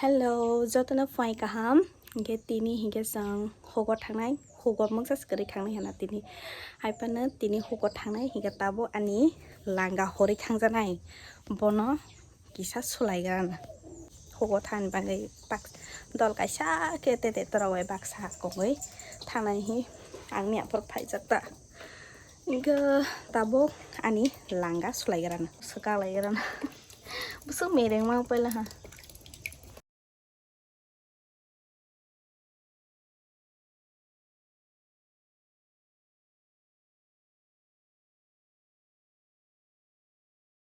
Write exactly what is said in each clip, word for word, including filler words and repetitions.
Hello, jotono phai kaham. Hinkhe tini hinkhe chwng hugo thangnai, hugo mungsa se kwrwi thangnai hwnna tini. Hai phano tini hugo thangnai hinkhe tabuk ani langa horwi thangjaknai. Bono kisa sulaigrana. Hugo thani bagwi bak-, dol kaisa khe tete torok bai baksa kongwi thangnai hi ang ni aphuru phaijak ta. Hinkhe tabuk ani langa sulaigrana, swkaklaigrana. Bwswk mereng ma paila ha.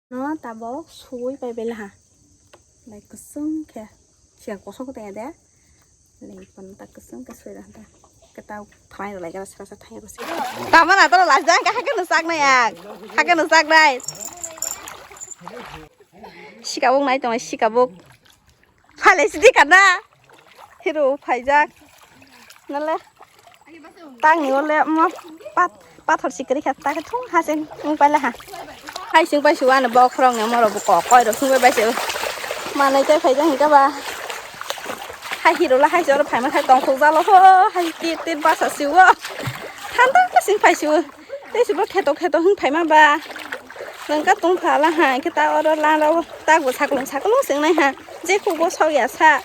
No tabok suwi pai bela ha. Lai kusung khe. Siang kosok teng de. Lai pon ta kusung khe sui da ta. Keta thanai rw lai gara sra sra thai rw se. Tama na to lajang ka hakhe no sak nai ak. Hakhe no sak nai. Sikabuk nai tong sikabuk. Phale sidi kana. Hero phaijak. Nale. Tangni ole mo pat, pathor sikri kha ta thung hasen ung pala ha. Hai sing pai suwa ne bok rong ne moro bu ko koi ro sung pai bai se. Manai tai phaijak hinka ba. Hai hero la hai se oro phaima khai tong thok jalo ho. Hai tit tit basa siwo. Thanda sing pai siwo. Tei se bo kheto kheto hwn phaima ba. Nang ka tong phala ha, khe ta oro lana o tak bo saklung saklung sing nai ha. Je khubo sok ya sa.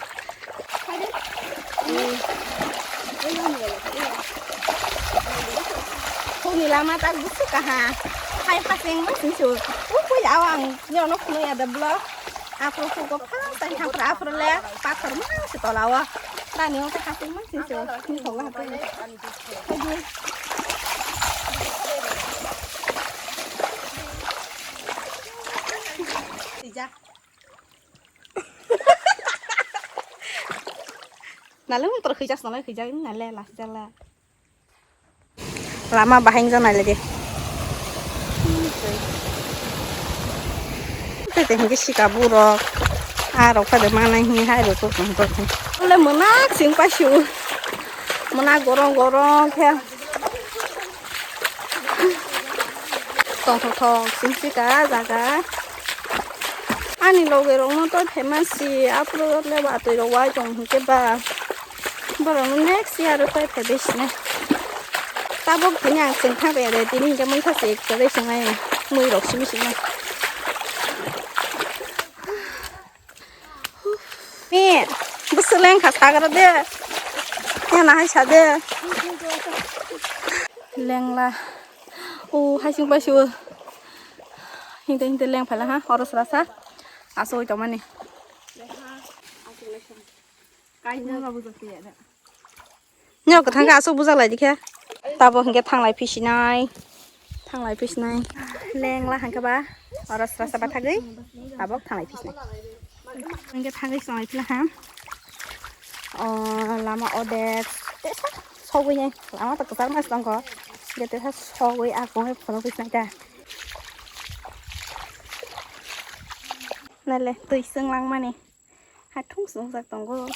Huni lama tak busu ka ha. Hai ha sing ma sing su. U pui awang nyono khunu ya da blok. Afro khugo pha sai ha pra afro le pathor ma se tola o. Tani o ta ha sing ma sing su. Ni thoga ha. Nale mung tor khijak nale khijak nale la khijak la. Lama bahai wngjaknai le de. Tei tei hinkhe sika burok. Ah, rok phade manai hi hai rok tok tong tok. Ole mona sing pa siu. Mona gorong gorong khe. Tong thok thok sing sika jaga. Ani loge rok no to famous si apro le ba twi rok wai tong hinkhe ba. Borokno next year o tei phaide sinai. Tabok tini ang chwng thang rwya de, tini hinkhe mui sachi ekta de sinai mui rok simi sinai. Ni bwswk lengkha sagra de. Yana hai sa de. Lengla. O hai sing pai siwo. Hinte hinte leng phala ha, oro sra sa. Asoi tongmani. Nyok kwthang khe aswk bujak lai dikhe. Tabo hinkhe thanglai phisinai. Thanglai phisinai. Lengla hangkhe ba oro sra sra bathagwi tabok thanglai phisinai. Hinkhe thangwi chonglai phila ha. O lama odek tesa sogwi nai. Lama to kwchar mas tongkho. Hinkhe tesa sogwi a kongwi phunuk phisinai ta. Nale twi chwng langmani. Hathung swngjak tongo.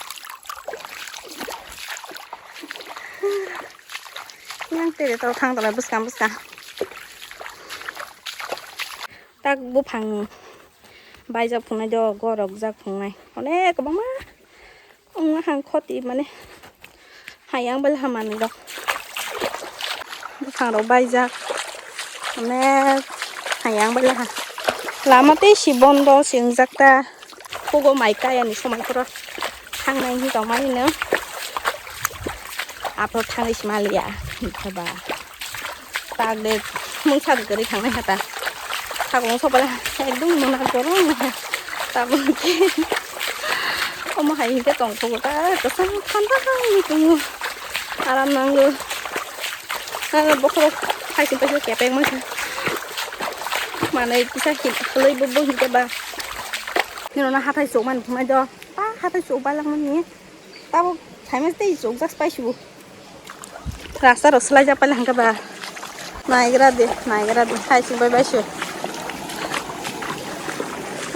Yang tere tau thang tongo bwskang bwskang. Tak buphang baijak phungnai do, gorok jak phungnai. Onek kwbangma wngma hang khoti mane. Hayang bai hamani rok. Buphang rok baijak. Onek hayang bai ha. Lama tei si bondo si wngjak ta. Pugo mai kaya ni somai phoro. Thangnai hi tongmani no. Aphro thangwi si maliya. Hingkhe ba. Tak de mungsa de kwrwi thangnai hata. Saklong sopala ekdom mona gorong. Tabuk khe. Omo hai hingkhe tongthogo ta kwchang thanda hai tongo. Aram nango. Aro bokhorok hai sing paisa kepeng masa. Manai kisa hin-, halai bo bo hingkhe ba. Nirona hathai chukmani thumai do. Ta hathai chuk bailangmani. Tabuk thaimani tei chukjak paisibo. Rasta rok swlaijak paila hwnkhe ba. Naigra de, naigra de, hai se bai bai se.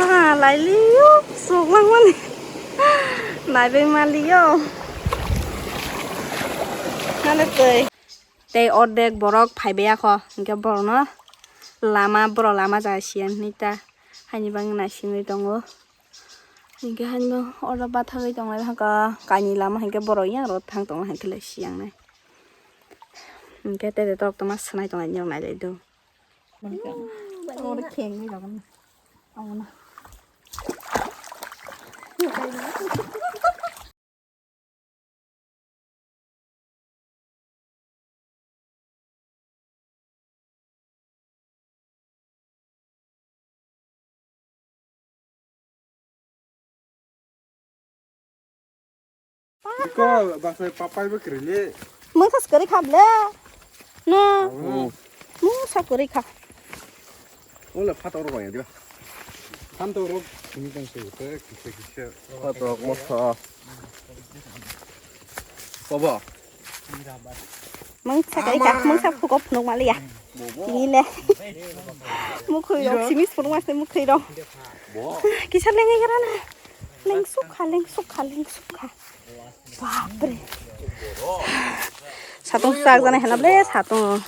Ha, lailio, sok langmani. Naibai malio. Nale tei. Tei ordek borok phaibai akho, hwnkhe borokno lama, borok lama jaya siyan hinwi ta. Haini bagwi naisingwi tongo. Hinkhe haino oro bathagwi tonglai hakha, kainwi lama hinkhe borok yang ro thang tongo hinkhe lai siyang nai. Hinkhe tete tok toma swnai tonglai niyok nai lai do. Oro khengwi rok no. Amo no. Iko, basai papai bo kwrwi le. Mungsa se kwrwi kha ble. No. Oh. Mungsa kwrwi kha. Ole phatok rok ya diba. Phatok rok sini tong se te kisa kisa. Phatok rok masa. Bobo. Mungsa kwrwi kha, mungsa phukok phunuk maliya. Bobo. Ini le. Mukhwi rok simi phunuk mas mukhwi rok. Bo. Kisa lengai gara na. Lengsuk kha, lengsuk kha, lengsuk kha. Bapre. Satung sak jana hena ble satung.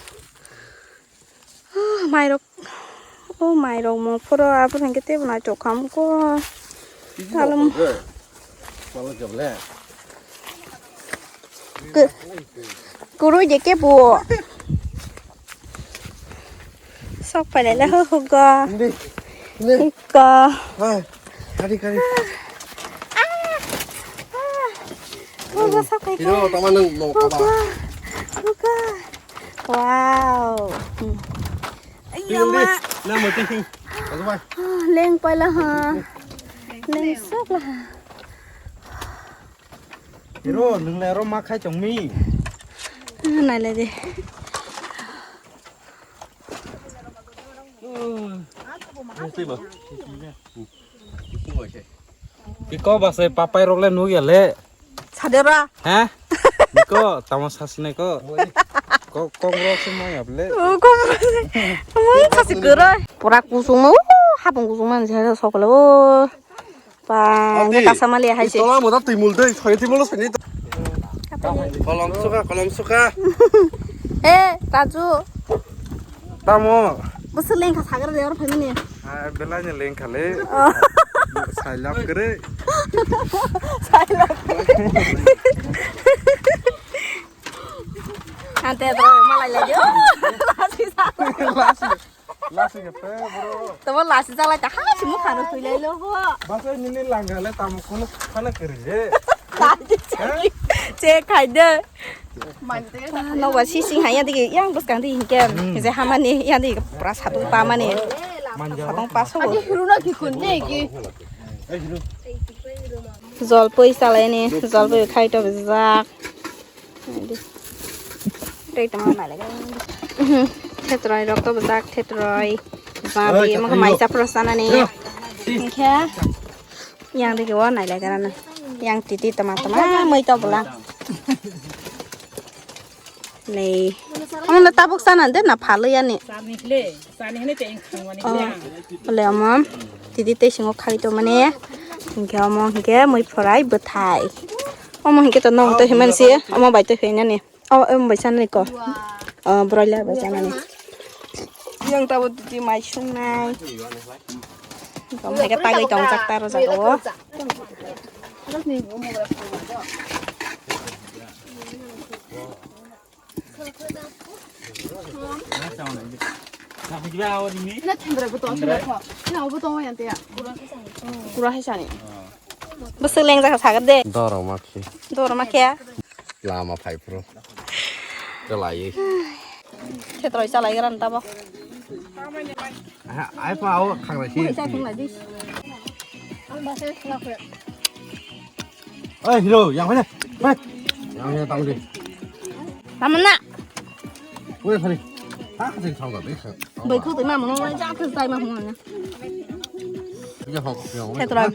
Mairok. O mairok mo phoro abo hwnkhe tebo naitok kha mukho. Talum. Kwrwi de kebo. Sok phailai le ho hugo. Hindi. Hindi. Hugo. Hai. Kari, kari. Ah. Ah. Hugo sok phaikha. Tino, tama nang no kaba. Hugo. Hugo. Wow. Hmm. Hindi. Yama. Na mo ting. Bagus, bai. Ah, leng paila ha. Leng sok la ha. Hero, nung le aro ma khai tong mi. Ah, nai le de. Iko basai papai rok le nuk ya le. Sadera. Ha? Iko tamo sasinai ko. Ko kong rok se mai able. Oh, kong rok se. Mui sasi goro. Pura kusung ma. Oh, hapung kusung man se sokle. Oh. Pa, ati, ini kasa mali hai se. Tola mo ta timul dei, soi timul soi ni. Kolom suka, kolom suka. Eh, Raju. Tamo. Bwswk lengkha sagra de oro phaimani. Ah, belai ni lengkha le. Oh. Sailap kere. Sailap kere. Ante to malai lai de. Lasi sa. Lasi. Lasi khe te bro. Tamo lasi jalai ta ha si mukha no tui lai lo bo. Basa nini langga le tamo kono khana kere je. Lasi cheki. Che khai de. Nogo sising hai ya digi yang bwskang di hinkhe. Hmm. Je hamani ya digi pura satung pamani. Manja. Satung paso. Ani hiru na ki kun ne ki. Eh, hiru. Jolpui salai ni, jolpui khai to bijak. Tei tongma nai lai. Thetroi rok to bwsajak, thetroi. Ba, oi, bi, omo khe mai chapro sanani. Yo. Hingkhe yang digi o nai lai garana. Yang titi toma toma, mui to bwla. Nei. Omo no tabuk sana de na phalwi ani. Sani khle, sani hene te eng khangmani khle. Oh. Ole omo. Titi tei singo khai to mane. Hingkhe omo hingkhe mui phorai bwthai. Omo hingkhe to nogo to himan si, omo bai to hinani. Oh, em bai sanani ko. Oh, broiler bai sanani. Yang tabo titi mai sungnai. Kom hai ka tagai tong jak taro jago. Kura hai sani. Bwswk lengjak sagad de. Doro makhe. Doro makhe. Lama phai phuru. Chalai. Thetroi chalai gran tabo. Ai pa o khangra si. Oi, hero, yang mana? Hei. Yang mana tahu deh. Tamana. Oi, sorry. Ah, sing tahu tak? Bai khu twi ma mono lai ja khu tai ma hung na. Iya, hok, yang mana? Thetroi.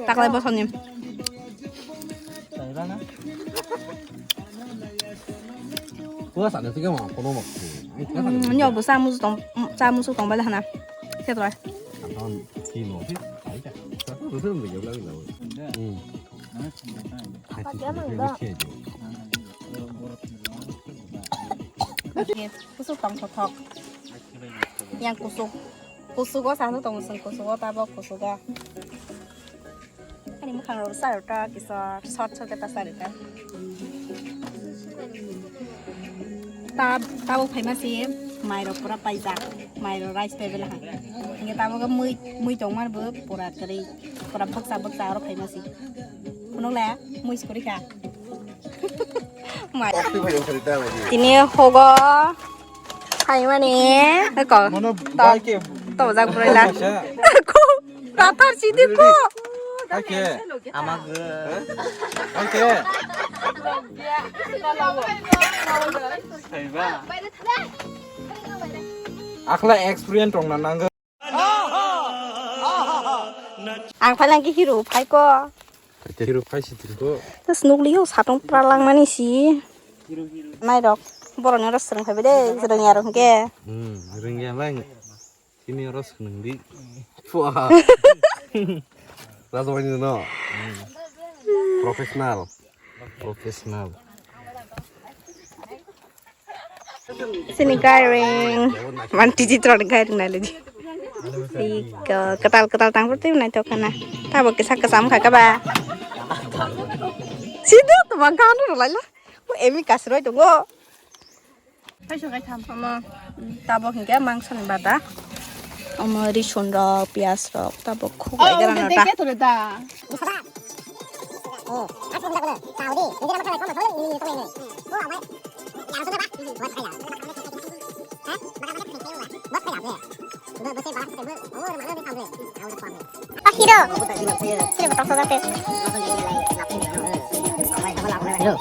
Taklai bosoni. Puas ada tiga mah, kono mah. Nyo bo samu tong, samu su tong bala hana. Thetroi. Tahun kilo sih, aja. Satu tu belum dia bilang. Hmm. Kusuk tong thothok. Yang kusuk. Kusugo sano tong sing kusugo tabo kusugo. Khang rok sa rok ta kisa short short ta sa rok ta. Ta, tabuk phaima si mai rok pura paijak, mai rok rice pai bela ha. Hingke tabuk mui, mui tongmani bo pura kwrwi, pura bwksa bwksa oro phaima si. Phunuk le mui sukuri kha. Mai. Tini hogo phaimani ko. Mono to, bai ke to jak broila. Ko rathar sidi ko. Ake. Amag. Ake. Akla experience tongna nango. Ang phailangki hero phaiko. Hero phai si tingko. Terus nukliyo satong pralangmani si. Nairok borokni oro swrwng phaibai de, swrwngya rok hwnkhe. Hmm, rwngya lang. Chini oro swrwng di. Pua. Rajawani no. Professional. Professional. Sini gairing. Man tiji tron gairing nai lagi. Iko ketal ketal tang purti nai to kana. Tabo kisa kesam kha kaba. Sido to bang kanu ralai la. Ko emi kasroi tongo. Omo, mm, tabok hingke mangsoni bata. Omo risun rok, piyaj rok, tabok khuk lai gerang ta. Hero. Hero.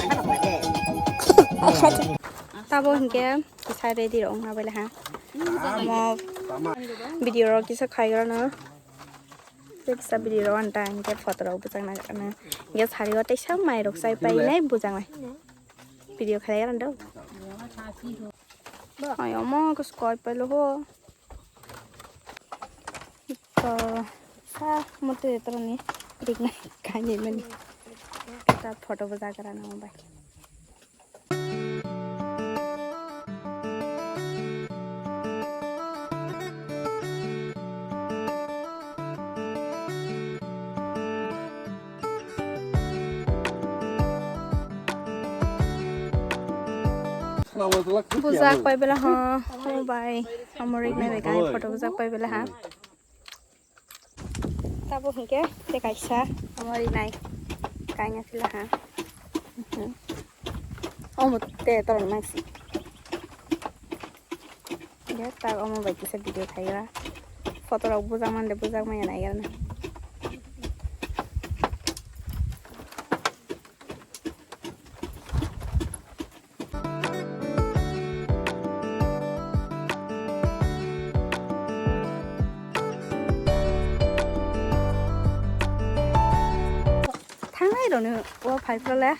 Tabo hingke kisa ready rok wngna bai ha. Omo video rok kisa khaigrano. Kisa video rok anta hingke photo rok bwchang nai. Hingke sari o teisa mai rok chai pai nai bwchang nai. Video khaigrano do. Ay omo kis koi pailo ho. To sa mote toroni rikna kanye mani. Ta photo bwchagrano bai. Bujak pai bela ho, ho bai. Amo rik nai bai kai photo bujak pai bela ha. Tabo hingke te kaisa omo rinai kaina phila ha. Mhm. Omo te toron mangsi. Ya ta omo bai kisa video khaiya. Photo rok bujak mande bujak maya nai ya na. Thangnai rokni o phaiphru le,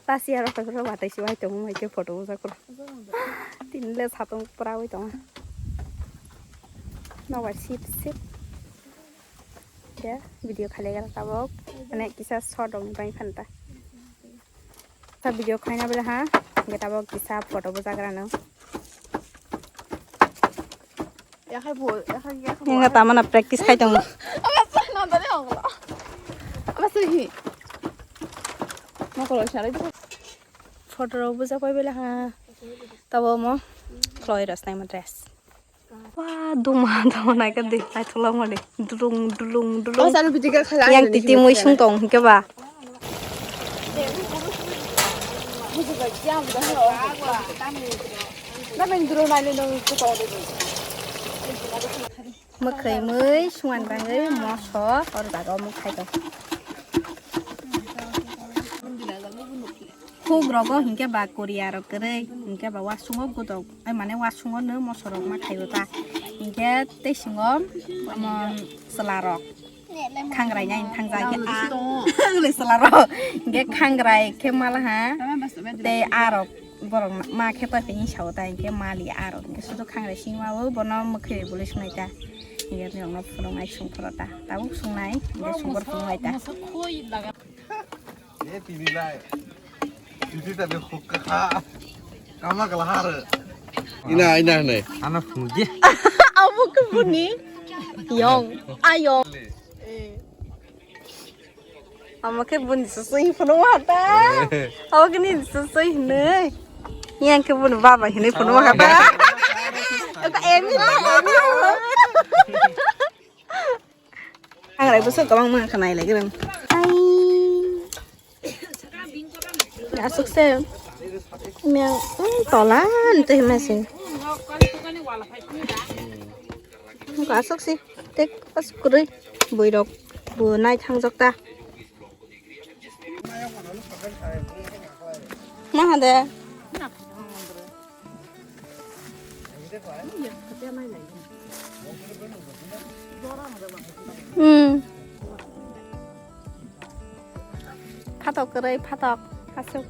tasi aro phaiphru le, batai se wai tongo, hai khe photo bujak phuru. Tini le satung pura oi tongo. Nobar sip sip. Khe video khalai gra tabok. Mane kisa short rokni bai phanta. Sa video khaina bole ha, hingke tabok kisa photo bujak rano. Yakhai bo, yakhai, yakhai bo. Hingke tamana practice khai tongo. Aba sa na dare ongla. Aba sa hi. Mo ko lo share. Photo rok bujak pai bele ha. Tabo mo khloi rw snai mo dress. Wah, duma duma naikha de, naitholak mani. Dulung, dulung, dulung. Oh, sanu video khala. Yang titi mui sung tong hingke ba. Mwkhwi mui sungani bagwi moso or jaga o mwkhai tong. Huk rogo hingke ba Korea rok kwrwi hingke ba wasungo godok, ai mane wasungo no moso rok ma khaio ta. Hingke tei singo omo chwla rok khangrai nai thangja hingke a le chwla rok hingke khangrai khe mala ha tei a rok borok ma khe pa tini sao ta hingke mali a rok hingke sudu khangrai singma o bono mwkhwi bwlwi sungnai ta hingke norok no phunuknai sungphuru ta tabuk sungnai hingke sungphuru phunuknai ta. Eh, tini lai. Tini tadi hukka. Kama kalahar. Ina, ina ne. Ana phungji. Abo ke buni. Yong. Ayong. Eh. Omo khe buni susui phunuk hata. Omo khe nini susui hinui. Yang khe buni baba hinui phunuk hata. Eka emi la, emi. Ang rai bwswk kwbangma wngkha nailaigwrwng. Ai. Aswk se. Mia, um, tola ni twi hima se. Aswk se. Tek aswk kwrwi. Buirok bo nai thangjak ta. Ma hade. Hmm. Phatok kwrwi, phatok aswk.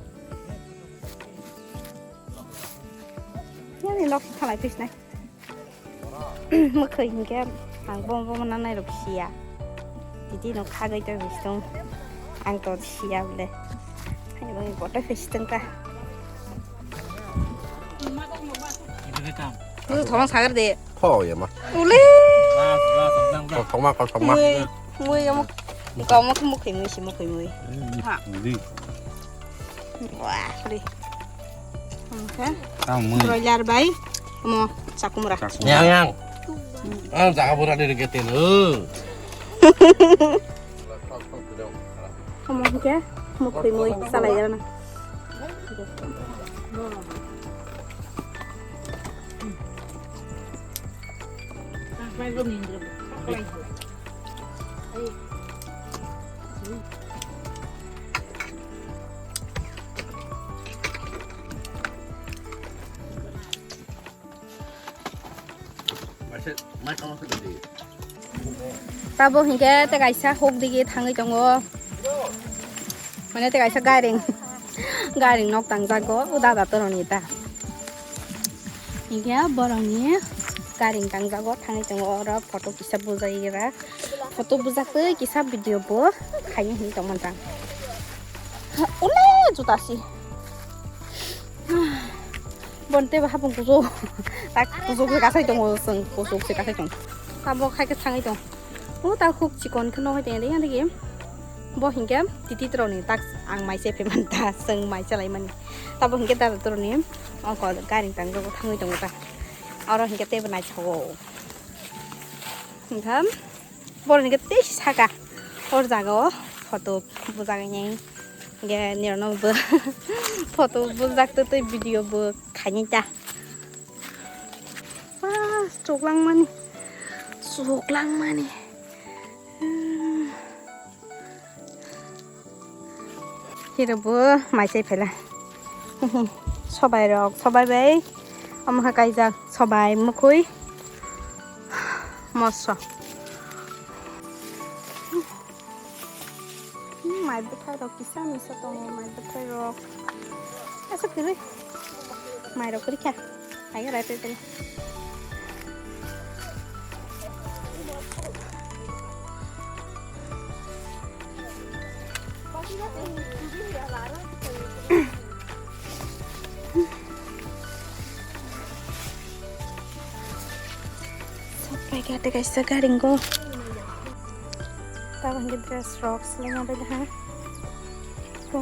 Yani nok thalai pisnai. Mwkhwi hinkhe ang bomo bomo nanai rok siya. Titi no khagwi tong bistung. Ang to siya bole. Hai bang bote pistung ta. Lu thoma sagar de. Tho ya ma. Ule. Thoma, thoma. Mui, mui kamu. Kamu kamu khwi mui si mui khwi mui. Ha. Wah, uli. Oke. Tamo mui. Broiler bai. Omo chakumra. Yang, yang. Ah, jaga bura ni rege tenu. Omo ke mukhui mui salai jana. Tabo hinkhe tei kaisa huk digi thangwi tongo. Mane tei kaisa gairing, gairing nok tangjago, o dada toroni ta. Hinkhe borokni gairing tangjago, thangwi tongo, oro photo kisa bujai gra. Photo bujak twi kisa video bo khaini hinwi tongmani ta. Ole juta si. Bon tei bo hapung kuchuk. Tak kuchuk se kasai tongo, chwng kuchuk se kasai tongo. Abo khai khe thangwi tong. O ta huk chikon khe nohoi tong de yang digi. Bo hinkhe titi toroni tak ang mai se pheman ta, chwng mai se lai mani. Tabo hinkhe dada toroni ongko gairing tangjago thangwi tongo ta. Oro hinkhe teibo naithogo. Hinkhe boroni khe tei saka. Or jaga o photo bujak nai. Ge nirno bo photo bujak twi twi video bo khaini ta. Ah, chuklang mani. Chuklang mani. Hiro bo mai chai phela. Sobai rok, sobai bai. Omo kha kaijak sobai mukhui. Moso. Mai bwthai rok kisa misa tongo, mai bwthai rok. Asa kwrwi. Mai rok kwrwi kha. Hai rai tei tei. Sampai kata kaisa garing ko. Tabang ke dress rok selama bai ha. Ko.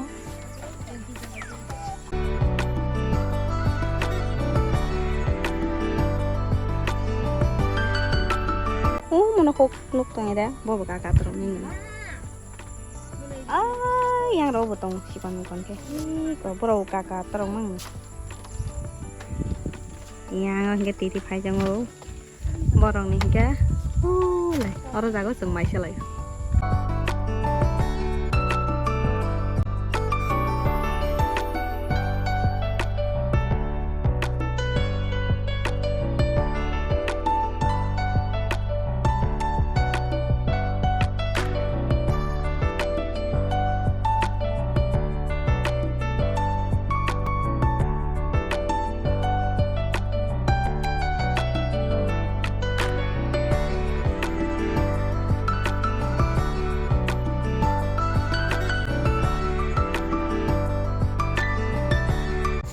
Oh, mono kok nuk tong ida, bo bo kaka tro ni. Ah, yang ro bo tong si kon kon ke. Ko bro kaka tro mang. Yang ke titi phai jang o. Borok ni hinkhe, ulai, oro jaga o chwng mai se lai.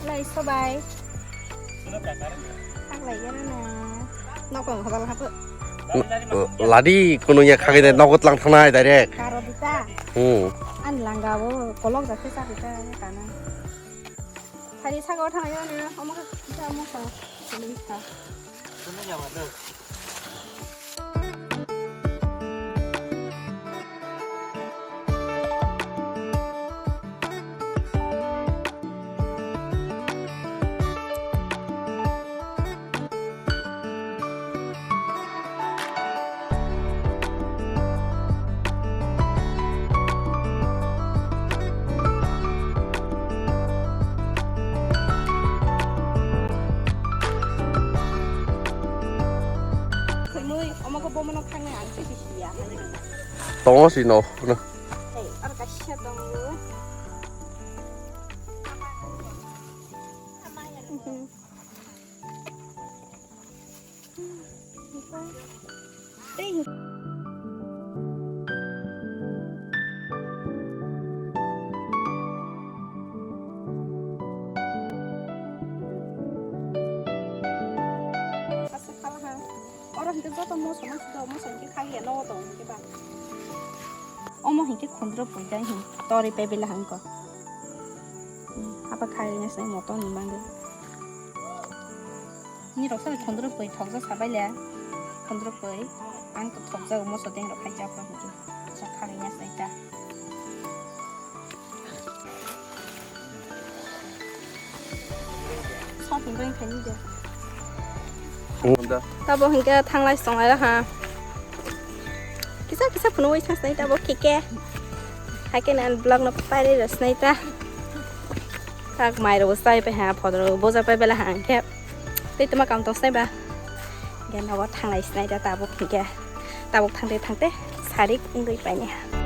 Lai sobai. Taklai gana na. Nokong habal hapo. Ladi kuno ya khagide nogot lang thanai direct. Karo dita. Hmm. Ani langao kolok jakhe chakhe ta kana. Thari sago thangyo ne omo kha kisa omo sa. Sini kha. Khwimwi, omo khe bomono khangnai ang tei si siya. Tongo si no. Hey, aro kaisa tongo. Mhm. Tei. Oro hingke joto moso ma sito, moso hingke khagya nogo tong hingke ba. Omo hingke khondro pui dai hin tori pebela hangko. Hmm, apa khagya se moto ni mangde. Ni rok sa khondro pui thokja sabai le. Khondro pui ang to thokja moso deng rok khai japra hingke. Sa khagya se ta. Tabok hingke thanglai songlai ha. Kisa kisa phunugwi thang sinai tabok khe khe. Haikhe nang vlog no pairwi rw sinai ta. Tak mai rw chai pai ha, phodor rw boja pai bela ha hingkhe. Tei tuma kam tong sinai ba. Hingke nogo thanglai sinai ta tabok hingke. Tabok thangte thangte sarik wngwi paini ha.